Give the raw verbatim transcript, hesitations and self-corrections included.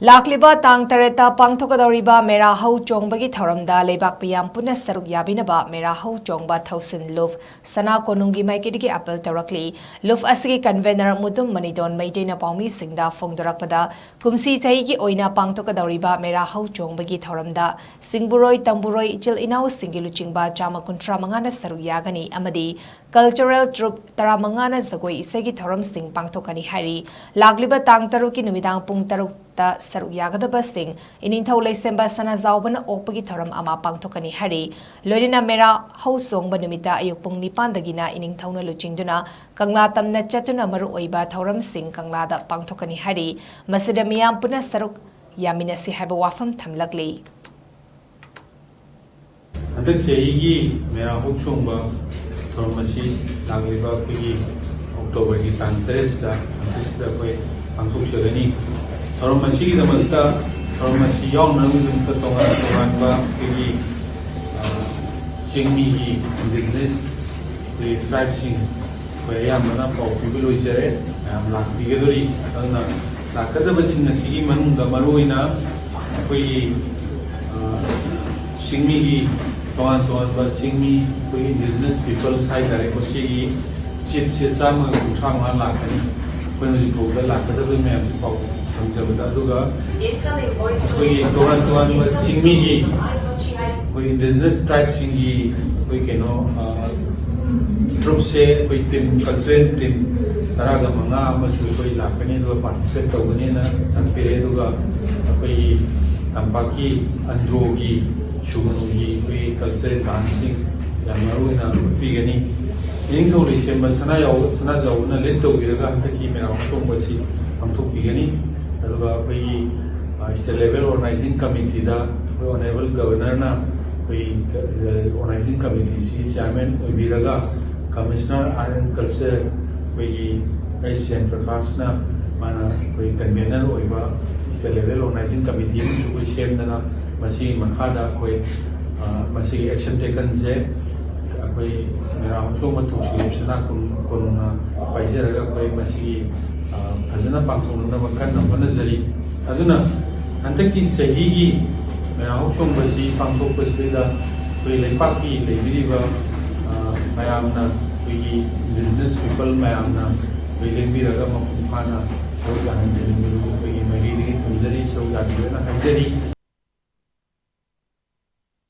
ꯂꯥꯛꯂꯤꯕ ꯇꯥꯡ ꯇꯔꯦꯠꯇ ꯄꯥꯡꯊꯣꯛꯀꯗꯧꯔꯤꯕ ꯃꯦꯔꯥ ꯍꯧ ꯆꯣꯡꯕꯒꯤ ꯊꯧꯔꯝꯗ ꯂꯩꯕꯥꯛ ꯃꯤꯌꯥꯝ ꯄꯨꯟꯅ ꯁꯔꯨꯛ ꯌꯥꯕꯤꯅꯕ ꯃꯦꯔꯥ ꯍꯧ ꯆꯣꯡꯕ ꯊꯧꯁꯤꯟ ꯂꯨꯞ ꯁꯅꯥ ꯀꯣꯅꯨꯡꯒꯤ ꯃꯥꯏꯀꯩꯗꯒꯤ ꯑꯥꯄꯤꯜ ꯇꯧꯔꯛꯂꯤ꯫ ꯂꯨꯞ ꯑꯁꯤꯒꯤ ꯀꯟꯚꯦꯅꯔ ꯃꯨꯇꯨꯝ ꯃꯅꯤꯗꯣꯟ ꯃꯩꯇꯩꯅ ꯄꯥꯎꯃꯤꯁꯤꯡꯗ ꯐꯣꯡꯗꯣꯔꯛꯄꯗ, ꯀꯨꯝꯁꯤ ꯆꯍꯤꯒꯤ ꯑꯣꯏꯅ ꯄꯥꯡꯊꯣꯛꯀꯗꯧꯔꯤꯕ ꯃꯦꯔꯥ ꯍꯧ ꯆꯣꯡꯕꯒꯤ ꯊꯧꯔꯝꯗ ꯁꯤꯡꯕꯨꯔꯣꯏ ꯇꯝꯕꯨꯔꯣꯏ ꯏꯆꯤꯜ ꯏꯅꯥꯎꯁꯤꯡꯒꯤ ꯂꯨꯆꯤꯡꯕ ꯆꯥꯝꯃ ꯀꯨꯟꯊ꯭ꯔꯥ ꯃꯉꯥꯅ ꯁꯔꯨꯛ ꯌꯥꯒꯅꯤ ꯑꯃꯗꯤ ꯀꯜꯆꯔꯦꯜ ꯇ꯭ꯔꯨꯞ ꯇꯔꯥꯃꯉꯥꯅ ꯖꯒꯣꯏ ꯏꯁꯩꯒꯤ ꯊꯧꯔꯝꯁꯤꯡ ꯄꯥꯡꯊꯣꯛꯀꯅꯤ ꯍꯥꯏꯔꯤ꯫ ꯂꯥꯛꯂꯤꯕ ꯇꯥꯡ ꯇꯔꯨꯛꯀꯤ ꯅꯨꯃꯤꯗꯥꯡ ꯄꯨꯡ ꯇꯔꯨꯛꯇ ꯁꯔꯨꯛ ꯌꯥꯒꯗꯕꯁꯤꯡ ꯏꯅꯤꯡꯊꯧ ꯂꯩꯁꯦꯝꯕ ꯁꯅꯥꯖꯥꯎꯕꯅ ꯑꯣꯛꯄꯒꯤ ꯊꯧꯔꯝ ꯑꯃ ꯄꯥꯡꯊꯣꯛꯀꯅꯤ ꯍꯥꯏꯔꯤ꯫ ꯂꯣꯏꯅꯅ ꯃꯦꯔꯥ ꯍꯧ ꯆꯣꯡꯕ ꯅꯨꯃꯤꯠꯇ ꯑꯌꯨꯛ ꯄꯨꯡ ꯅꯤꯄꯥꯟꯗꯒꯤꯅ ꯏꯅꯤꯡꯊꯧꯅ ꯂꯨꯆꯤꯡꯗꯨꯅ ꯀꯪꯂꯥ ꯇꯝꯅ ꯆꯠꯇꯨꯅ ꯃꯔꯨꯑꯣꯏꯕ ꯊꯧꯔꯝꯁꯤꯡ ꯀꯪꯂꯥꯗ ꯄꯥꯡꯊꯣꯛꯀꯅꯤ ꯍꯥꯏꯔꯤ꯫ ꯃꯁꯤꯗ ꯃꯤꯌꯥꯝ ꯄꯨꯟꯅ ꯁꯔꯨꯛ ꯌꯥꯃꯤꯟꯅꯁꯤ ꯍꯥꯏꯕ ꯋꯥꯐꯝ ꯊꯝꯂꯛꯂꯤ꯫ ꯍꯟꯗꯛ ꯆꯍꯤꯒꯤ ꯃꯦꯔꯥ ꯍꯧ ꯆꯣꯡꯕ ꯊꯧꯔꯝ ꯑꯁꯤ ꯂꯥꯛꯂꯤꯕ ꯑꯩꯈꯣꯏꯒꯤ ꯑꯣꯛꯇꯣꯕꯔꯒꯤ ꯇꯥꯡ ꯇꯔꯦꯠꯁꯤꯗ, ꯃꯁꯤꯁꯤꯗ ꯑꯩꯈꯣꯏ ꯄꯥꯡꯊꯣꯛꯆꯒꯅꯤ꯫ ꯊꯧꯔꯝ ꯑꯁꯤꯒꯤꯗꯃꯛꯇ, ꯊꯧꯔꯝ ꯑꯁꯤ ꯌꯥꯎꯅꯕꯒꯤꯗꯃꯛꯇ ꯇꯣꯉꯥꯟ ꯇꯣꯉꯥꯟꯕ ꯑꯩꯈꯣꯏꯒꯤ, ꯑ, ꯆꯤꯡꯃꯤꯒꯤ ꯏꯟꯗꯤꯖꯤꯅꯁ ꯑꯩꯈꯣꯏꯒꯤ ꯇ꯭ꯔꯥꯏꯕꯁꯤꯡ ꯑꯩꯈꯣꯏ ꯑꯌꯥꯝꯕꯅ ꯄꯥꯎ ꯄꯤꯕ ꯂꯣꯏꯖꯔꯦ꯫ ꯃꯌꯥꯝ ꯂꯥꯛꯄꯤꯒꯗꯧꯔꯤ꯫ ꯑꯗꯨꯅ ꯂꯥꯛꯀꯗꯕꯁꯤꯡ ꯑꯁꯤꯒꯤ ꯃꯅꯨꯡꯗ ꯃꯔꯨꯑꯣꯏꯅ ꯑꯩꯈꯣꯏꯒꯤ, ꯑ, ꯆꯤꯡꯃꯤꯒꯤ ꯇꯣꯉꯥꯟ ꯇꯣꯉꯥꯟꯕ ꯆꯤꯡꯃꯤ, ꯑꯩꯈꯣꯏꯒꯤ ꯏꯟꯗꯤꯖꯤꯅꯁ ꯄꯤꯄꯜꯁ ꯍꯥꯏꯇꯥꯔꯦꯀꯣ, ꯁꯤꯒꯤ ꯁꯤꯠꯁꯦ ꯆꯥꯝꯃꯒ ꯀꯨꯟꯊ꯭ꯔꯥ ꯃꯉꯥ ꯂꯥꯛꯀꯅꯤ꯫ ꯑꯩꯈꯣꯏꯅ ꯍꯧꯖꯤꯛ ꯐꯥꯎꯕꯗ ꯂꯥꯛꯀꯗꯕ ꯃꯌꯥꯝꯗꯨ ꯄꯥꯎ ꯐꯪꯖꯕꯗ, ꯑꯗꯨꯒ ꯑꯩꯈꯣꯏꯒꯤ ꯇꯣꯉꯥꯟ ꯇꯣꯉꯥꯟꯕ ꯆꯤꯡꯃꯤꯒꯤ, ꯑꯩꯈꯣꯏ ꯏꯟꯗꯤꯖꯤꯅꯁ ꯇ꯭ꯔꯥꯏꯕꯁꯤꯡꯒꯤ ꯑꯩꯈꯣꯏ ꯀꯩꯅꯣ, ꯑ, ꯇ꯭ꯔꯨꯞꯁꯦ, ꯑꯩꯈꯣꯏ ꯇꯤꯝ, ꯀꯜꯆꯔꯦꯜ ꯇꯤꯝ ꯇꯔꯥꯒ ꯃꯉꯥ ꯑꯃꯁꯨ ꯑꯩꯈꯣꯏ ꯂꯥꯛꯀꯅꯤ, ꯑꯗꯨꯒ ꯄꯥꯔꯇꯤꯁꯤꯄꯦꯠ ꯇꯧꯒꯅꯤꯅ ꯇꯥꯛꯄꯤꯔꯦ꯫ ꯑꯗꯨꯒ ꯑꯩꯈꯣꯏꯒꯤ ꯇꯝꯄꯥꯛꯀꯤ ꯑꯟꯗ꯭ꯔꯣꯒꯤ, ꯁꯨꯒꯅꯨꯒꯤ ꯑꯩꯈꯣꯏꯒꯤ ꯀꯜꯆꯔꯦꯜ ꯗꯥꯟꯁꯁꯤꯡ ꯌꯥꯝ ꯃꯔꯨ ꯑꯣꯏꯅ ꯎꯠꯄꯤꯒꯅꯤ꯫ ꯏꯅꯤꯡꯊꯧ ꯂꯩꯁꯦꯝꯕ ꯁꯅꯥꯌꯥꯎ-, ꯁꯅꯥꯖꯥꯎꯕꯅ ꯂꯤꯠ ꯇꯧꯕꯤꯔꯒ ꯍꯟꯗꯛꯀꯤ ꯃꯦꯔꯥ ꯍꯧ ꯆꯣꯡꯕ ꯑꯁꯤ ꯄꯥꯡꯊꯣꯛꯄꯤꯒꯅꯤ꯫ ꯑꯗꯨꯒ ꯑꯩꯈꯣꯏꯒꯤ, ꯑ, ꯁ꯭ꯇꯦꯠ ꯂꯦꯚꯦꯜ ꯑꯣꯔꯒꯅꯥꯏꯖꯤꯡ ꯀꯃꯤꯇꯤꯗ ꯑꯩꯈꯣꯏ ꯑꯣꯅꯔꯦꯕꯜ ꯒꯕꯔꯅꯔꯅ ꯑꯩꯈꯣꯏ, ꯑ, ꯑꯣꯔꯒꯅꯥꯏꯖꯤꯡ ꯀꯃꯤꯇꯤꯁꯤꯒꯤ ꯆꯤꯌꯥꯔꯃꯦꯟ ꯑꯣꯏꯕꯤꯔꯒ, ꯀꯃꯤꯁꯅꯔ ꯑꯥꯔꯠ ꯑꯦꯟ ꯀꯜꯆꯔ ꯑꯩꯈꯣꯏꯒꯤ ꯑꯩꯆ ꯁ꯭ꯌꯥꯝ ꯄ꯭ꯔꯀꯥꯁꯅ, ꯃꯥꯅ ꯑꯩꯈꯣꯏ ꯀꯟꯚꯦꯅꯔ ꯑꯣꯏꯕ ꯁ꯭ꯇꯦꯠ ꯂꯦꯚꯦꯜ ꯑꯣꯔꯒꯅꯥꯏꯖꯤꯡ ꯀꯃꯤꯇꯤ ꯑꯃꯁꯨ ꯑꯩꯈꯣꯏ ꯁꯦꯝꯗꯅ, ꯃꯁꯤꯒꯤ ꯃꯈꯥꯗ ꯑꯩꯈꯣꯏ, ꯑ, ꯃꯁꯤꯒꯤ ꯑꯦꯛꯁꯟ ꯇꯦꯀꯟꯁꯦ ꯑꯩꯈꯣꯏ ꯃꯦꯔꯥ ꯍꯧꯆꯣꯡꯕ ꯊꯧꯁꯤꯜ ꯁꯅꯥ ꯀꯣꯅꯨꯡ-, ꯀꯣꯅꯨꯡꯅ ꯄꯥꯏꯖꯔꯒ ꯑꯩꯈꯣꯏ ꯃꯁꯤꯒꯤ, ꯑ, ꯐꯖꯅ ꯄꯥꯡꯊꯣꯛꯅꯅꯕ ꯀꯟꯅ ꯍꯣꯠꯅꯖꯔꯤ꯫ ꯑꯗꯨꯅ ꯍꯟꯗꯛꯀꯤ ꯆꯍꯤꯒꯤ ꯃꯌꯥꯝ ꯍꯧ ꯆꯣꯡꯕꯁꯤ ꯄꯥꯡꯊꯣꯛꯄꯁꯤꯗ ꯑꯩꯈꯣꯏ ꯂꯩꯄꯥꯛꯀꯤ ꯂꯩꯕꯤꯔꯤꯕ, ꯑ, ꯃꯌꯥꯝꯅ, ꯑꯩꯈꯣꯏꯒꯤ indigenous people ꯃꯌꯥꯝꯅ ꯑꯩꯈꯣꯏ ꯂꯦꯡꯕꯤꯔꯒ ꯃꯄꯨꯡ ꯐꯥꯅ ꯁꯔꯨꯛ ꯌꯥꯍꯟꯖꯅꯤꯡꯕꯗꯨ ꯑꯩꯈꯣꯏꯒꯤ ꯃꯥꯏꯀꯩꯗꯒꯤ ꯊꯝꯖꯔꯤ, ꯁꯔꯨꯛ ꯌꯥꯕꯤꯌꯣꯅ ꯍꯥꯏꯖꯔꯤ꯫